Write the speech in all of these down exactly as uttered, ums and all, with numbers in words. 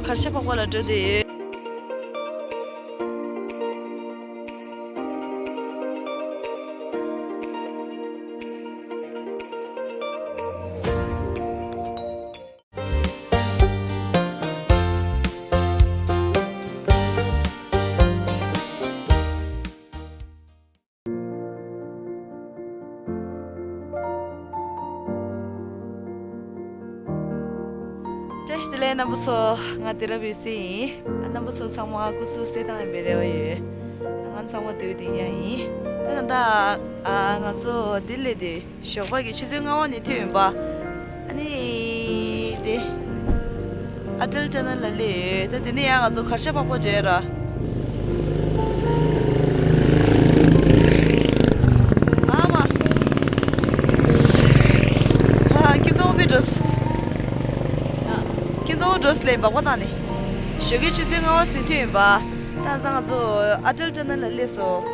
གར་ཞ་འཕགས་པ་ལ་འགྲོ་བསྡད་ཡོད། བཀྲ་ཤིས་བདེ་ལེགས་རྣམ་པ་ཚོ། ང་དེ་རབ་ཡོད་སྲིད་ཡིན། ཨ། རྣམ་པ་ཚོ་ཚང་མ་སྐུ་གཟུགས་གསལ་ཐང་ཡིན་པའི་རེ་བ་ཡོད། ང་ཚང་མ་བདེ་པོ་བདེ་ཉག་ཡིན། ད་ད་ལྟ་ཨ་ང་ཚོ་ལྡི་ལི་དེ་ཞོགས་པ་གི་ཆུ་ཚོད་ལྔ་པ་ནས་ཐོན་ཡིན་པ། ཨ་ནི་དེ་ཨ་ཊལ་ཊ་ནལ་ལ་སླེབས་ཡོད། ད་དེ་ནས་ཡང་ང་ཚོ་གར་ཞ་འཕགས་པ་འགྲོ་ཡ་ར། ཨ་མ། ཧ་ཧ། ཁྱིམ་སྡོང་པོ་འགྲོ་སོང་། ཁྱིམ་སྡོང་པོ་འགྲོ་སོང་ལས་སྦག་སྦག་བཏང་ནས། ཞོགས་ཀའི་ཆུ་ཚོད་ལྔ་པ་ནས་ཐོན་ཡིན་པ། ད་ད་ང་ཚོ་ཨ་ཊལ་ཊ་ནལ་ལ་སླེབས་སོང་།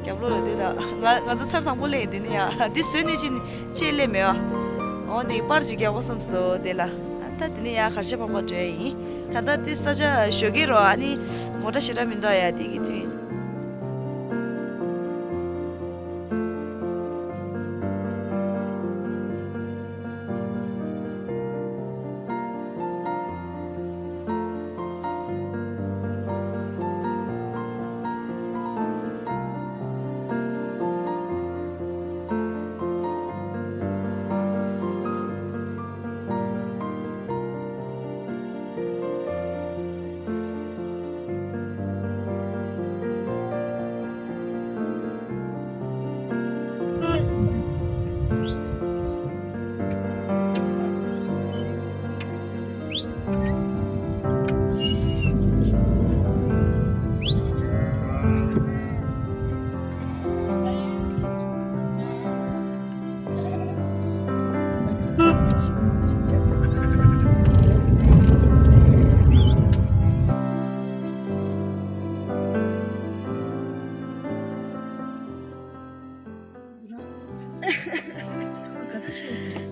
རྒྱབ་ལོགས་ལ་དེ་ད་ང་ང་ཚོ་ཚར་དང་པོ་སླེབས་ཡིན། དེ་ནས་ཡང་འདི་བཟོས་ནས་ཕྱིན། ཅེས་སླེབས་མེད་པ། འོ་ནི་པར་ཅིག་རྒྱག་དགོས་བསམ་སོང་དེ་ལ། ཨ། ད་དེ་ནས་ཡང་གར་ཞ་འཕགས་པ་འགྲོ་ཡ་ཡིན། ད་ལྟ་དེ་ས་ཆ་ཞོགས་ཀས་རོ། ཨ་ནི་མོ་ཊ་ཞེ་དྲག་མི་འདུག་ཡ། དེ་གི་དུས།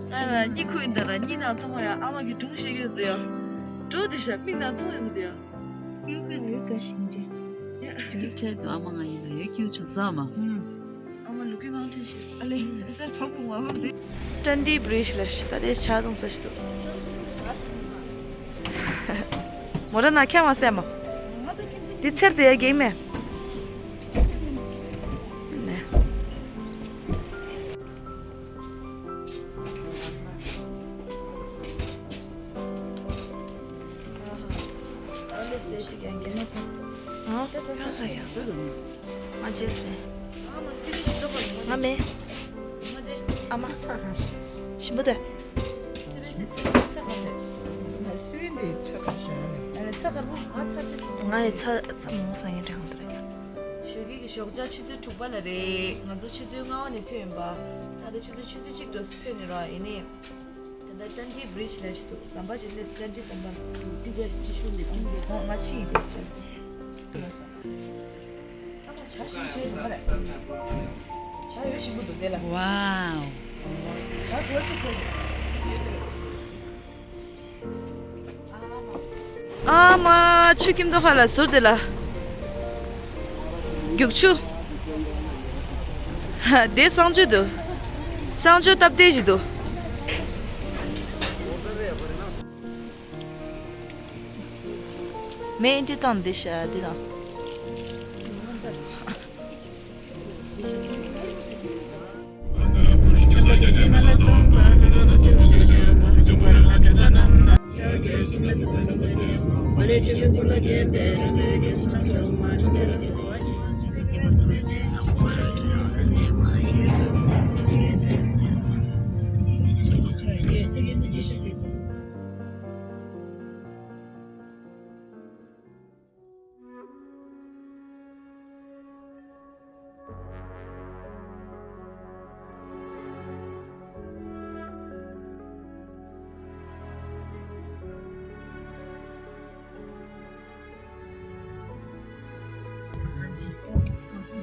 ང་ལ་གཉིད་ཁུག་ཡིན་ད་ལ། གཉིད་ནང་ཚང་མ་ཡང་ཨ་མ་གི་སྒྲུང་བཤད་ཀྱི་ཡོད་ཟེར་ཡ། འགྲོ་དེ་ཤ་མིག་ནང་མཐོང་ཡོང་གི་འདུག་ཡ། ཡུལ་ཀ་ལུས་ཀ་ཞིང་ཆེ། ཡུལ་ཁྲལ་དུ་ཨ་མ་ང་ཡིན་ལ་ཡོད་ཀྱི་ཆོག་ས་མ། ཨ་མ་ལུ་གུའི་ངང་ཐོན་ཤེས། ཨ་ལེ། ད་ཕ་བུ་ང་མ་འདི། ཏན་ཏི་བྷི་རིཇ་ལ་ཤི་ད་དེ་ཆ་དུང་ས་ཤི་དུ། མོ་ར་ན་ཁྱ་མ་སེ་མ། འདི་ཚེར་དེ་ཡ་གེ་མེ། ནེ། ཨ། ང་མེད། ཨ་མ། ཞིམ་པོ་འདུག་ང་ཡི་ཚ་ཚ་མོ་སང་ཡིན་དྲན་འདུག་རེད། ཞོགས་ཀས་ཀྱི་ཞོགས་ཇ་ཆུ་ཚོད་དྲུག་པ་ལ་རེད། ང་ཚོ་ཆུ་ཚོད་ལྔ་པ་ནས་ཐོན་ཡིན་པ། ད་ལྟ་ཆུ་ཚོད་ཆུ་ཚོད་གཅིག་འགྲོ་ས་ཐོན་ནས་ར། ཡིན་ནའི། ད་ལྟ་ཏན་ཏི་བྷི་རིཇ་ལ་ཞིག་འདུག་ཟམ་པ་ཅིག་སླེབས། ཏན་ཏི་ཟམ་པ། འདི་ག་ཏི་ཤུ་ནས་ཕུང་གི། ཨོ། ང་ཕྱི་ཡིན་དེ། ཨ་མ། ཇ་ཞིམ་བྱས་ཟམ་པ་རེད། ཇ་ཡོད་ཞིམ་པོ་འདུག་དེ་ལ། ཝའོ། ཇ་བྲོ་ཆེ་ཆེ་འདུག་ཨ་མ། ཆུ་ཁྱིམ་ཐོག་ཁ་ལ་ཟུར་དེ་ལ། རྒྱུག་ཆུ། དེ་གསང་སྤྱོད་དུ། གསང་སྤྱོད་སྟབས་བདེ་ཞིག་འདུག་མེ་འདི་དང་འདི་ཤ་འདི་དང་།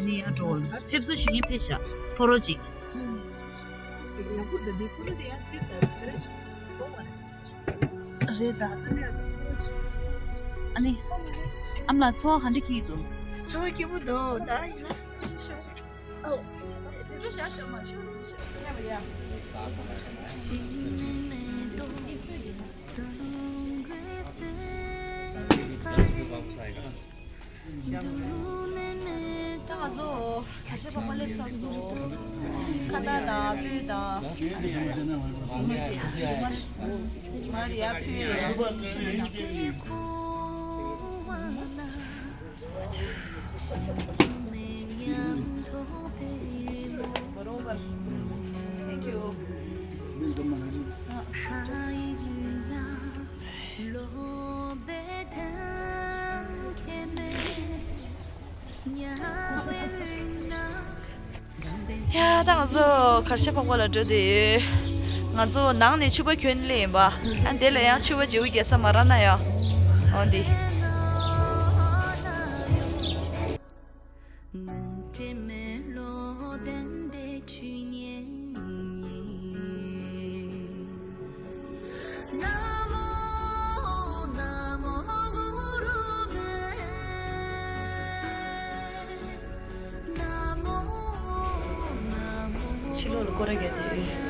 ནི་ཡང་འགྲོ་བ་ཕེབས་བསུ་ཞུ་མཁན་ཕེབས་ཤག་ཕོ་རོག་ཅིག་རེད་ད། ཨ་ནི། ཨ་མ་ལགས་འཚོ་བ་ག་འདྲ་འཁྱེར་གྱི་འདུག་འཚོ་བ་སྐྱིད་པོ་འདུག་ད་ཡིན་ན། ཨོ། དེ་ཚོ་བཞག་ཤོག་མ་ཤོག་དེ་ཚོ་བཞག་ད་ང་ཚོ་གར་ཞ་ཕག་པ་སླེབས་ཚར་སོང་། ཁ་བཏགས་དང་སྤོས་དང་། མར་ཡར་ཕུལ་ཡོད། Thank you. ཡ། ད་ང་ཚོ་གར་ཞ་ཕག་པ་ལ་འགྲོ་བསྡད་ཡོད། ང་ཚོ་ནང་ནས་ཕྱུ་པ་གྱོན་སླེབས་ཡིན་པ། ཨ། དེ་ལ་ཡང་ཕྱུ་པ་བརྗེ་པོ་རྒྱག་ས་མ་རག་ན་ཡ། འོ་འདི། ཕྱི་ལོགས་ལ་སྐོར་ར་རྒྱག་བསྡད་ཡོད།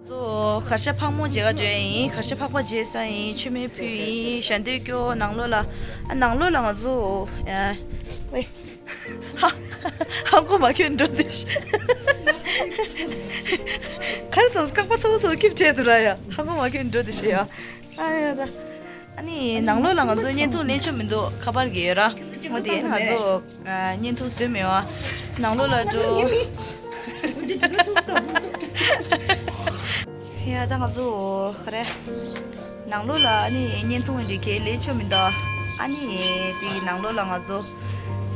ཚོ་གར་ཞ་ཕག་མོ་མཇལ་ག་འགྲོ་ཡ་ཡིན། གར་ཞ་ཕག་པ་མཇལ་ས་ཡིན། མཆོད་མེ་ཕུལ་ཡིན། ཞལ་འདོན་སྐྱོར། ནང་ལོགས་ལ། ཨ། ནང་ལོགས་ལ་ང་ཚོ། ཨ། ཝེ། ཧ། ཧ་གོ་མ་ཁྱོད་འགྲོ་དེ་ཤི། གར་སོང་སྐག་པ་ཚ་པོ་ཚ་པོ་སྐྱིབས་བྲལ་དུ་ར་ཡ། ཧ་གོ་མ་ཁྱོད་འགྲོ་དེ་ཤི་ཡ། ཨ་ཡ་ད། ཨ་ནི་ནང་ལོགས་ལ་ང་ཚོ་བརྙན་ཐུང་ལེན་ཆོག་མི་འདུག་ཁ་པར་གྱི་ཡོད་ར། འོ་དེ་ང་ཚོ་བརྙན་ཐུང་བཟོས་མེད་པ། ནང་ལོགས་ལ་འགྲོ། ཡ་ད་ང་ཚོ་ག་རེ། ནང་ལོགས་ལ་ཨ་ནི་བརྙན་ཐུང་འདི་གས་ལེན་ཆོག་མི་འདུག་ཨ་ནི་དེ་ནང་ལོགས་ལ་ང་ཚོ་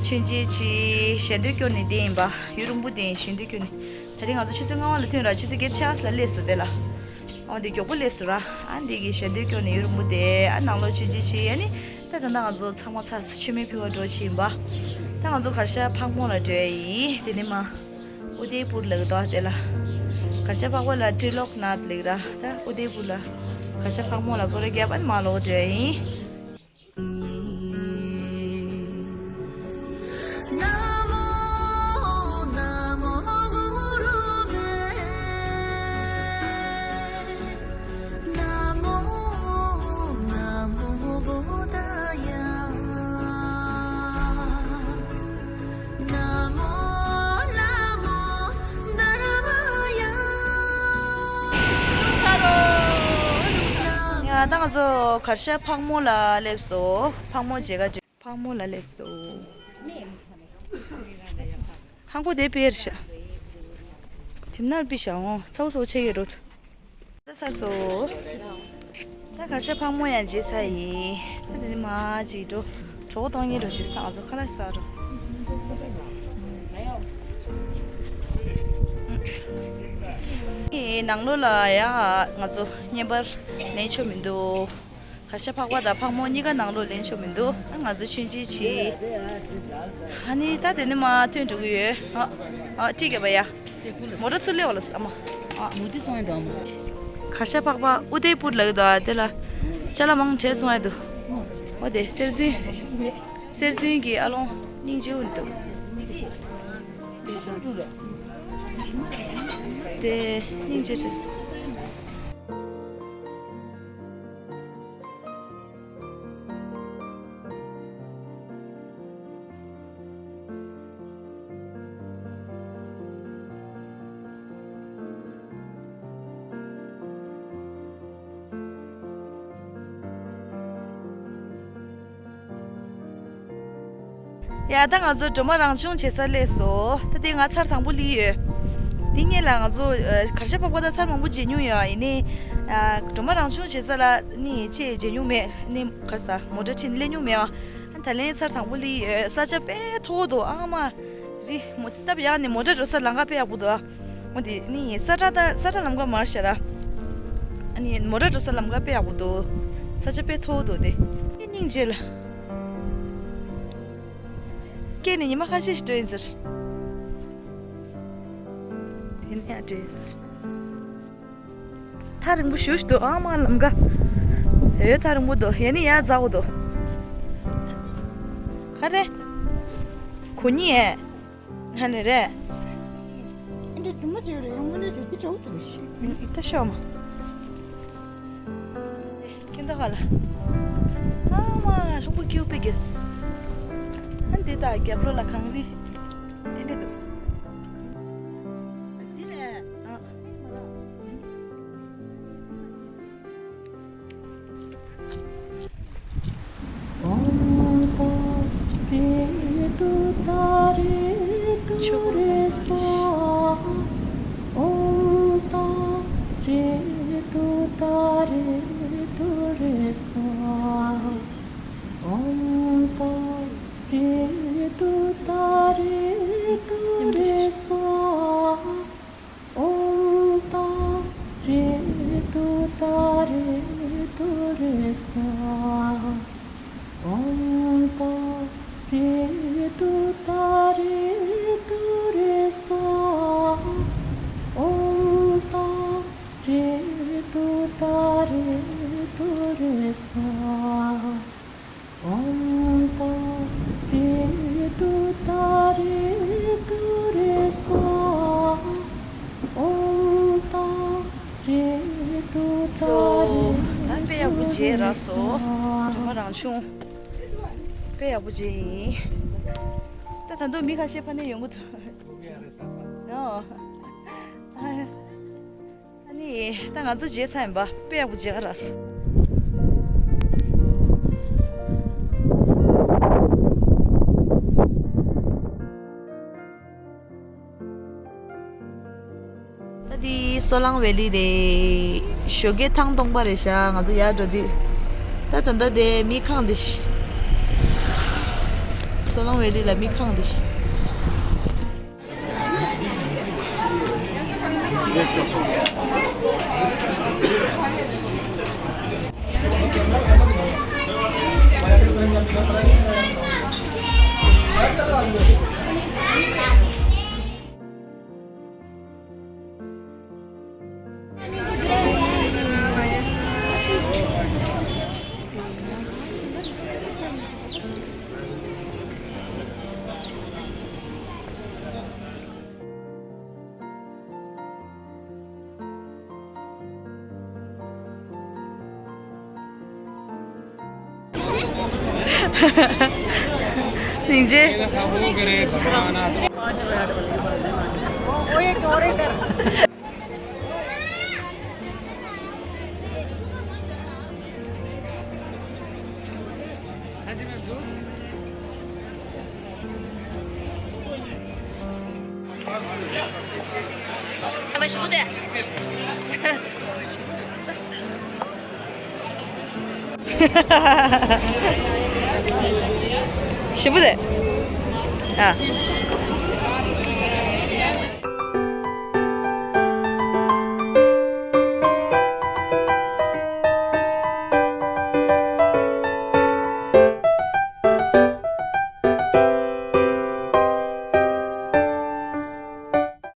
མཆོད་མཇལ་ཆེད་ཞལ་འདོན་སྐྱོར་ནས་བསྡད་ཡིན་པ། ཡུན་རིང་པོ་བསྡད་ཡིན། ཞལ་འདོན་སྐྱོར་ནས། ད་རིང་ང་ཚོ་ཆུ་ཚོད་ལྔ་པ་ལ་ཐོན་ར། ཆུ་ཚོད་བརྒྱད་ཅུ་ལ་སླེབས་སོང་དེ་ལ། འོ་དེ་མགྱོགས་པོ་སླེབས་སོང་ར། ཨ་འདི་གི་ཞལ་འདོན་སྐྱོར་ནས་ཡུན་རིང་པོ་བསྡད། ཨ་ནང་ལོགས་མཆོད་མཇལ་བྱས། ཨ་ནི་ད་ད་ལྟ་ང་ཚོ་ཚང་མ་ཚར་སོང་། མཆོད་མེ་ཕུལ་བར་འགྲོ་བྱས་ཡིན་པ། ད་ང་ཚོ་གར་ཞ་ཕག་མོ་ལ་འགྲོ་ཡ་ཡིན། དེ་ནས་མ། ཨུ་དེ་པུར་ལ་གི་དོ་དེ་ལ། གར་ཞ་ཕག་པ་ལ་ཏྲི་ལོག་ནཱཐ་ལ་གི་ར། ད་ཨུ་དེ་པུར་ལ་གར་ཞ་ཕག་མོ་ལ་སྐོར་ར་རྒྱབ། ཨ་ནི་མ་ལོག་འགྲོ་ཡ་ཡིན། ཡ་ད་ང་ཚོ་གར་ཞ་ཕག་མོ་ལ་སླེབས་སོང་། ཕག་མོ་མཇལ་ག་འགྲོ། ཕག་མོ་ལ་སླེབས་སོང་། ཧང་གོ་དེ་པེར་ཤ། དེམ་ནར་པི་ཤ་འོང་། ཚའུ་ཚའུ་ཆེ་གེ་རོད། ད་ཚར་སོང་། ད་གར་ཞ་ཕག་མོ་ཡང་མཇལ་ཚར་ཡིན། ད་དེ་ནི་མ་ཅིག་འགྲོ། གྲོགས་གཏོང་ཉེ་འགྲོ་ཅིག་ད་ང་ཚོ་ཁ་ལག་ཟ་འགྲོ། ཨེ་ནང་ལོགས་ལ་ཡ་ང་ཚོ་བརྙན་པར་ལེན་ཆོག་མི་འདུག་གར་ཞ་ཕག་པ་དང་ཕག་མོ་གཉིས་ཀ་ནང་ལོགས་ལེན་ཆོག་མི་འདུག་ཨ་ང་ཚོ་མཆོད་མཇལ་བྱས། ཨ་ནི་ད་དེ་ནི་མ་ཐོན་འགྲོ་གི་ཡོད། ཨ་ཨ་ཅི་ག་བ་ཡ། མོ་ཊ་ཚུར་སླེབས་པ་ལ་ཨ་མ། ཨ་མོ་ཊ་བཙོང་ཡ་འདུག་ཨ་མ། གར་ཞ་ཕག་པ་ཨུ་དེ་པུར་ལ་གི་འདུག་ཨ་དེ་ལ་ཅ་ལག་མང་དྲགས་བཙོང་ཡ་འདུག་འོ་དེ་གསེར་སྦྱིན། གསེར་སྦྱིན་གྱི་ཨ་ལོང་སྙིང་རྗེ་པོ་འདུག་དེ་སྙིང་རྗེ་རེད། ཡ། ད་ང་ཚོ་སྒྲོལ་མ་རང་བྱུང་བྱེད་ས་སླེབས་སོང་། ད་དེ་ང་ཚར་དང་པོ་སླེབས་ཡོད། དེ་སྔོན་ལ་ང་ཚོ་ཨ་གར་ཞ་ཕབ་ཁ་ད་ཚར་མང་པོ་བརྗེ་མྱོང་ཡོད། ཡིན་ནའི་ཨ་སྒྲོལ་མ་རང་བྱུང་བྱེད་ས་ལ་ནི་ཅིག་བརྗེ་མྱོང་མེད། ནི་གར་ས་མོ་ཊ་ཁྲིད་ནས་སླེབས་མྱོང་མེད། ཨ་ད་ལན་ཚར་དང་པོ་སླེབས་ཡོད། ས་ཆ་དཔེ་མཐོ་པོ་འདུག་ཨ་མ་རི་མོ་སྟབས་ཡག་ནས་མོ་ཊ་འགྲོ་ས་ལམ་ཁ་དཔེ་ཡག་པོ་འདུག་འོ་དེ་ནི་ས་ཁྲ་ད་ས་ཁྲ་ལམ་ཁ་མར་ཤར་ར། ཨ་ནི་མོ་ཊ་འགྲོ་ས་ལམ་ཁ་དཔེ་ཡག་པོ་འདུག་ས་ཆ་དཔེ་མཐོ་པོ་འདུག་དེ་སྙིང་རྗེ་ལ། སྐྱེས་ནས་ཉི་མ་ཁ་ཤས་ཤིག་འགྲོ་ཡིན་ཟེར། དེ་ནས་ཡང་འགྲོ་ཡིན་ཟེར། ཐག་རིང་པོ་ཞེ་པོ་ཞིག་འདུག་ཨ་མ་ལམ་ཁ། ཨེ་ཐག་རིང་པོ་འདུག་ཡ་ནི་ཡ་ཛ་འོ་འདུག་ག་རེ། གོ་ཉི་ཨེ། ཧ་ནི་རེད། ཨེ་འདྲ་རྒྱུ་མ་བྱས་རེད། ཡང་མ་ནས་བྱས་འདི་འདྲ་འདུག་ཤི། ད་ཤོག་མ། ཁྱེད་ད་ག་ལ། ཨ་མ་ལྷུང་པོ་ཁྱེའུ་པེ་གེས། ཨ་འདི་ད་རྒྱབ་ལོགས་ལ་གངས་རི། ཨེ་འདྲ་འདུག་འདི་ལས། ཨ། ཨོཾ་ཏཱ་རེ་ཏུཏྟཱ་རེ་ཏུ་རེ་སྭཱ་ཧཱ། ཨོཾ་ཏཱ་རེ་ཏུཏྟཱ་རེ་ཏུ་རེ་སྭཱ་ཧཱ། ཨོཾ་ཏཱ་རེ་ཏུཏྟཱ་རེ་ཏུ་རེ་སྭཱ་ཧཱ། ཨོཾ་ཏཱ་རེ་ཏུཏྟཱ་རེ་ཏུ་རེ་སྭཱ་ཧཱ། ཨོཾ་ཏཱ་རེ་ཏུཏྟཱ་རེ་ཏུ་རེ་སྭཱ་ཧཱ། ཨོཾ་ཏཱ་རེ་ཏུཏྟཱ་རེ་ཏུ་རེ་སྭཱ་ཧཱ། ཨོཾ་ཏཱ་རེ་ཏུཏྟཱ་རེ་ཏུ་རེ་སྭཱ་ཧཱ། ཨོཾ་ཏཱ་རེ་ཏུཏྟཱ་རེ། སོ། ད་དཔེ་ཡག་པོ་མཇལ་རག་སོང་། སྒྲོལ་མ་རང་བྱུང་། དཔེ་ཡག་པོ་མཇལ་ཡིན། ད་ད་དུང་མི་ཁ་ཤས་ཕ་ནས་ཡོང་གི་འདུག་ཨོ། ཨ་ནི་ད་ང་ཚོ་མཇལ་ཚར་ཡིན་པ། དཔེ་ཡག་པོ་མཇལ་ག་རག་སོང་། ད་འདི་སོ་ལང་ཝེ་ལི་རེད། ཞོགས་ཀས་ཐང་སྟོང་པ་རེད་ཤག་ང་ཚོ་ཡར་འགྲོ་དུས། ད་ད་ལྟ་དེ་མི་ཁང་འདི་ཤི། སོ་ལང་ཝེ་ལི་ལ་མི་ཁང་འདི་ཤི། སྙིང་རྗེ། ཞིམ་པོ་རེད། ཨ།